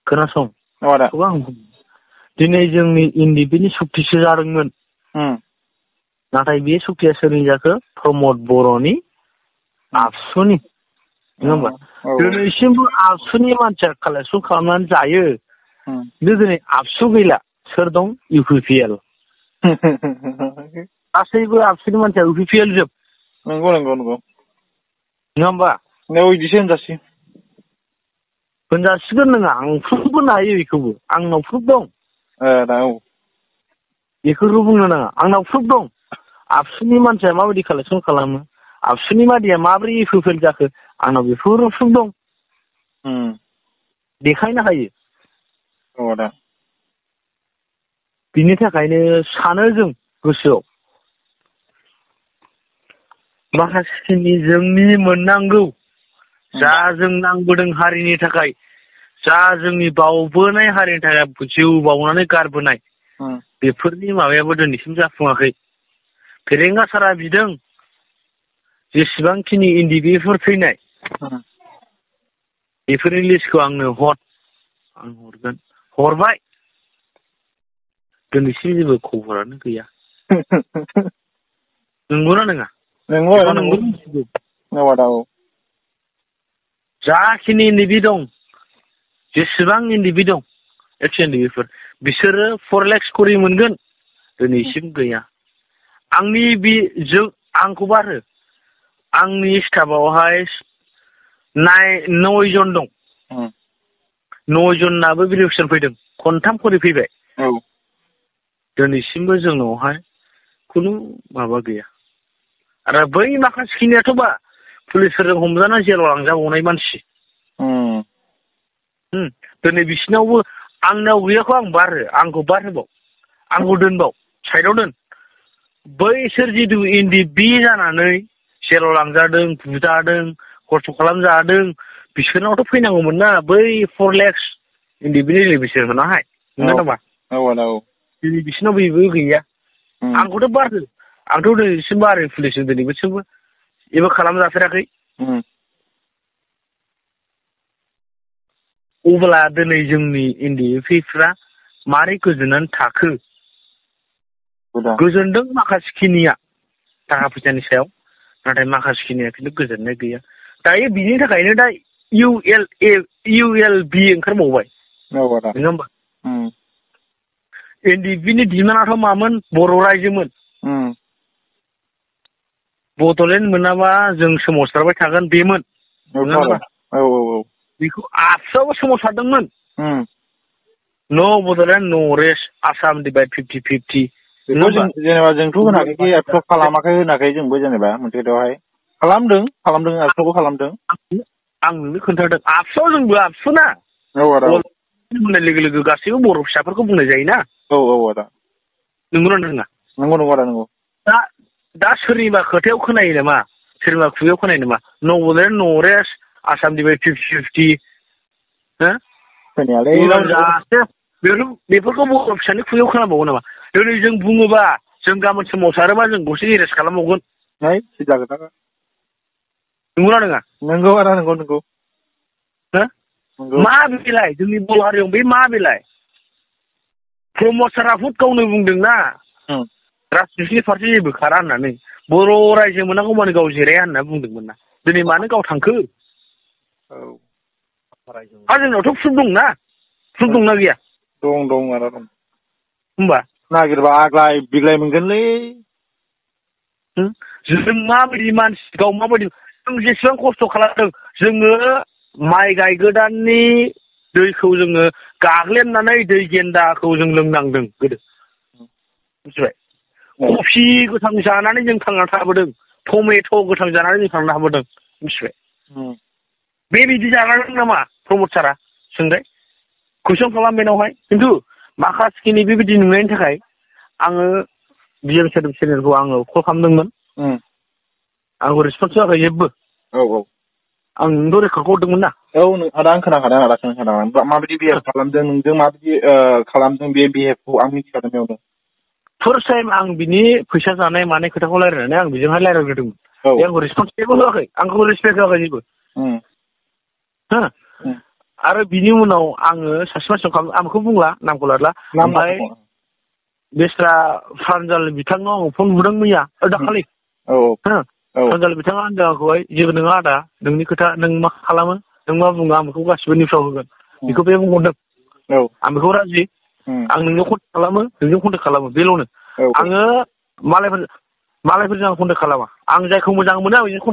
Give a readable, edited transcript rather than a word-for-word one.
खोनासं आदा आं दिनै जोंनि इन्दिपिनि सुक्तिसो जादोंमोन नाथाय बे सुक्तिया सोरनि जाखो प्रमद बर'नि आबसुनि नङा होमबा दिनैसिमबो आबसुनि मानसिया कालेक्सन खालामनानै जायो दिनै आबसु गैला सोर दं UPPL गासैबो आबसुनि मानसिया UPPL जोब नंगौ नंगौ नंगौ नङा होमबा बिदिसो होनजासै होनजासिगोन नोङा आं प्रुफ होनो हायो बेखौबो आंनाव प्रुफ दं बेखौबो बुंनो नाङा आंनाव प्रुफ दं आबसुनि मानसिया माबायदि कालेक्सन खालामो आबसुनि मादिया माबोरै UPPL जाखो आंनाव बेफोर प्रुफ दं देखायनो हायो आदा बिनि थाखायनो सानो जों गोसोआव माखासेखिनि जोंनि मोननांगौ जा जों नांबोदों हारिनि थाखाय जा जोंनि बावबोनाय हारिनि थाखाय जिउ बावनानै गारबोनाय बेफोरनि माबायाबो दिनैसिम जाफुङाखै फेरेंगा सारा बिदों जेसेबांखिनि इन्दिबिफोर थैनाय बेफोरनि लिस्टखौ आंनो हर आं हरगोन हरबाय दिनैसिम जेबो खबरानो गैया नंगौना नङा नंगौ जाखिनि इन्दिबि दं जेसेबां इन्दिबि दं एक्स बिसोरो 4 लाख करि मोनगोन दिनैसिम गैया आंनि आंखौ बारो आंनि स्टाफावहाय 9 जन दं 9 जनाबो भेरिफिकेसन फैदों खनथाम खरि फैबाय दिनैसिमबो जोंनावहाय खुनु माबा गैया आरो बै माखासेखिनियाथ' बा पुलिसफोरजों हमजाना जेलाव लांजाबावनाय मानसि दिनै बिसिनावबो आंनाव गैयाखौ आं बारो आंखौ बारहोबाव आंखौ दोनबाव साइडआव दोन बैसोर जितु इन्दिबि जानानै जेलाव लांजादों बुजादों खस्थ' खालामजादों बिसोरनावथ' फैनांगौमोन ना बै 4 लाख इन्दिबिनि बिसोर होनाहाय नंगौ नामा दिनै बिसोरनाव बेबो गैया आंखौथ' बारहो आंथ' दिनैसिम बारो पुलिसजों दिनैसिमबो जेबो खालामजाफेराखै अब्ला दिनै जोंनि इन्दिपिफ्रा मारै गोजोननानै थाखो गोजोनदों माखासेखिनिया थाखा फैसानि सायाव नाथाय माखासेखिनिया खिन्थु गोजोननाय गैया दायो बिनि थाखायनो दा ULB ओंखारबावबाय नङा होमबा इन्दिपिनि डिमान्डआथ' मामोन बर' रायजोमोन बड'लेण्ड मोनाबा जों सोमावसारबाय थागोन बेमोन बेखौ आबसुआबो सोमावसारदोंमोन नो बड'लेण्ड नो रेस्ट आसाम डिभाइड 50-50 जेनेबा जोंथ' होनाखै एप्रुभ खालामाखै होनाखै जोंबो जेनेबा मोनसे खोथायावहाय खालामदों एप्रुभबो खालामदों आं नोंनो खोन्थादों आबसुआव जोंबो आबसुना बुंनाय लोगो लोगो गासैबो बर' फिसाफोरखौ बुंनाय जायोना आदा नंगौना नङा नंगौ आदा नंगौ दा सोरनिबा खोथायाव खोनायो नामा सोरनिबा खुगायाव खोनायो नामा नो बड'लेण्ड नो रेस्ट आसाम डिभाइड 50-50 बेफोरखौ बर' फिसानि खुगायाव खोनाबावो नामा दिनै जों बुङोबा जों गाबोन सोमावसारोबा जों गंसे एरेस्ट खालामबावगोन नंगौना नङा नंगौ आदा नंगौ मा बेलाय जोंनि बर' हारियाव बे मा बेलाय प्रमद सारा गावनो बुंदोंना राजनितिनि फारसे जेबो खारा होननानै बर' रायजो मोननांगौ माने गाव जिराया होनना बुंदोंमोन ना दिनै मानो गाव थांखो जोंनावथ' प्रुफ दंना प्रुफ दंना गैया दं आदा दं होमबा नागिरबा आग्लाय बिग्लाय मोनगोनलै जों माबायदि मानसि गाव माबायदि जों जेसेबां खस्थ' खालामदों जोङो माइ गायगोदाननि दैखौ जोङो गाग्लेमनानै दै गेन्दाखौ जों लोंनांदों गोदो मिथिबाय कफि गोथां जानानै जों थांना थाबोदों टमेट' गोथां जानानै जों थांना थाबोदों मिथिबाय बेबायदि जानांदों नामा प्रमद सारा सोंबाय कुइसन खालाम बेनावहाय खिन्थु माखासेखिनि बेबायदि नुनायनि थाखाय आङो बिएम चेनेलखौ आङो कल खालामदोंमोन आंखौ रेसपन्स होआखै जेबो आं नोंथ' रेकर्डखौ हरदोंमोन ना आदा आं खोनाखादों माबायदि बिहेभ खालामदों नोंजों माबायदि खालामदों बे बिहेभखौ आं मिथिखादों बेयावनो फार्स्ट टाइम आं बिनि फैसा जानाय मानाय खोथाखौ रायज्लायनानै आं बेजोंहाय रायज्लायग्रोदोंमोन बे आंखौ रेसपन्स जेबो होआखै आंखौ रेसपेक्ट होआखै जेबो आरो बिनि उनाव आङो सासे मानसिनाव आंखौ बुंला नामखौ लाला ओमफ्राय बेस्रा फ्रान्जाल बिथांनाव आं फन बुदों मैया दाखालि फ्रान्जाल बिथाङा होनदों आंखौहाय जेबो नङा आदा नोंनि खोथा नों मा खालामो नों मा बुङो आं बेखौ गासिबो निउसाव होगोन बेखौ बे बुंहरदों आं बेखौ राजि आं नोंनो कन्टेक्ट खालामो नोंजों कन्टेक्ट खालामो बेल'नो आङो मालायफोरजों आं कन्टेक्ट खालामा आं जायखौ मोजां मोनो आं बेजों